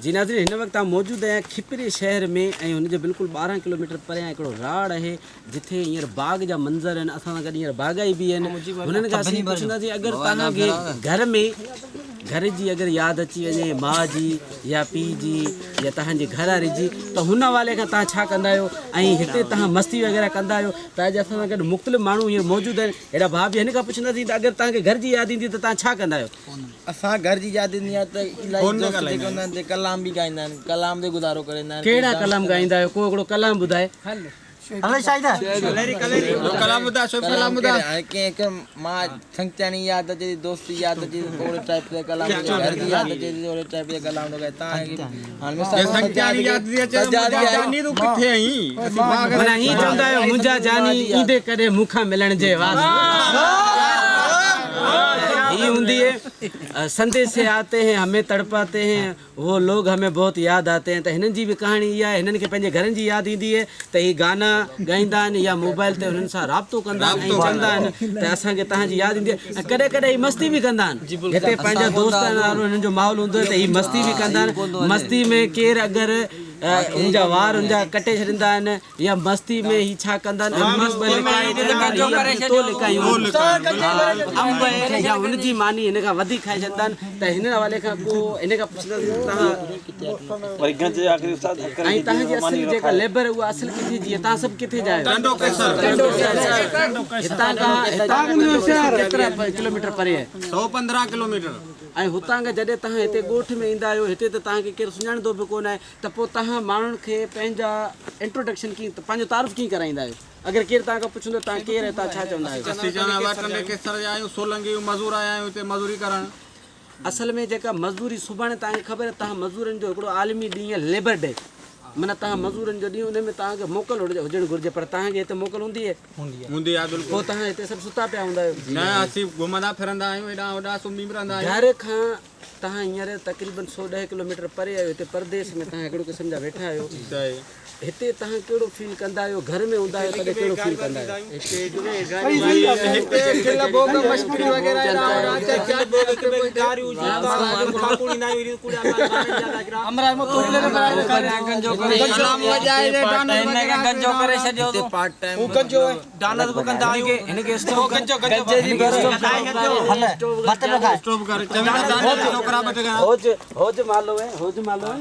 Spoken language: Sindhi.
جي ناظرين هن وقت آئون موجود آهيان کپري شهر ۾ ۽ هن جي بلڪل 12 ڪلوميٽر پريان هڪڙو راڙ آهي جٿي هينئر باغ جا منظر آهن اسان سان گڏ هينئر باغائي به آهن هنن کان اسين پڇنداسين اگر توهان کي گهر ۾ گهر جي اگر ياد اچي وڃي ماء جي يا پيء جي يا توهان جي گهر واري جي ته هن حوالي کان توهان ڇا ڪندا آهيو ۽ هتي توهان مستي وغيره ڪندا آهيو ته اڄ اسان سان گڏ مختلف ماڻهو هينئر موجود آهن هيڏا ڀاء به هن کان پڇنداسين ته اگر توهان کي گهر جي ياد ايندي ته توهان ڇا ڪندا آهيو. اسان گهر جي ياد ايندي آهي ته الاهي دوست جيڪي هوندا آهن ڪلام به ڳائيندا آهن ڪلام تي گذارو ڪري ايندا آهن. ڪهڙا ڪلام ڳائيندا آهيو ڪو هڪڙو ڪلام ٻڌائي. ڪنهن کي مان سنگتياڻي ياد اچي ٿي دوست جي ياد اچي ٿي اوهڙي ٽائپ جا ڪلام گهر جي ياد اچي ٿي اوهڙي ٽائپ جا ڪلام ٿو ڳائي تان هاڻي مثال معنيٰ ائين چوندا آهيو منهنجا جاني ايندي ڪڏهن مون کان ملڻ جي واسطي. هي هوندي هي سنديسي آتي هين همين تڙپاتي هين وو لوگ همين بهت ياد آتي هين ته هنن جي به ڪهاڻي اها آهي هنن کي پنهنجي گهرن جي ياد ايندي هي ته هي گانا ڳائيندا آهن يا موبائل تي هنن سان رابطو ڪندا آهن ۽ چوندا آهن ته اسان کي توهان جي ياد ايندي آهي ۽ ڪڏهن ڪڏهن هي مستي به ڪندا آهن هتي پنهنجا دوستن وارو هنن جو ماحول هوندو آهي ته هي مستي به ڪندا آهن مستي ۾ ڪير اگر هن جا وار هن جا ڪٽي ڇڏيندا آهن يا مستي ۾ هي ڇا ڪندا آهن انب به لڪائي ڇڏيندا آهن هي انب تو لڪايون انب يا هن جي ماني هن کان وڌيڪ کائي ڇڏيندا آهن ته هن حوالي کان ڪو هن کان پڇنداسين ته توهان ۽ توهان جي اصل جيڪا ليبر اها اصل ڪٿي جي آهي توهان سڀ ڪٿي جا آهيو هتان کان هتان کان ڪيترا ڪلوميٽر پري آهي 115 ڪلوميٽر. ۽ هتان کان جڏهن توهان هتي ڳوٺ ۾ ايندا آهيو هتي ته توهان کي ڪير سڃاڻندو به ڪونه آهي ته پوء توهان ماڻهن کي پنهنجا انٽروڊڪشن ڪيئن پنهنجو تعارف ڪيئن ڪرائيندا آهيو اگر ڪير توهان کان پڇندو توهان ڪير آهيو توهان ڇا چوندا آهيو؟ اسين چوندا آهيون ٽنڊي ڪيسر جا آهيون سولنگي آهيون مزور آيا آهيون هتي مزوري ڪرڻ. اصل ۾ جيڪا مزدوري سڀاڻي توهان کي خبر آهي توهان مزورن جو هڪڙو عالمي ڏينهن آهي ليبر ڊي معنيٰ توهان مزورن جو ڏينهن ان ۾ توهان کي موڪل هجڻ گهرجي پر توهان کي هتي موڪل هوندي آهي؟ هوندي آهي بلڪل. پوء توهان هتي سڀ ستا پيا هوندا آهيو. نه اسين گهمندا ڦرندا آهيون هيڏانهن هوڏانهن سمهي به رهندا آهيون. گهر کان توهان هينئر تقريبن 110 ڪلوميٽر پري آهيو هتي پرديس ۾ توهان هڪڙو قسم جا ويٺا آهيو هتي توهان ڪهڙو فيل ڪندا آهيو گهر ۾ هوندا آهيو تڏهن ڪهڙو فيل ڪندا آهيو. هتي کل ڀوڳ مشڪري وغيره هيڏانهن هوڏانهن چرچا ڪلام وڄائي ڊانس وغيره هن کي اسٽاپ ڪر هوج هوج مالو هي هوج مالو هي.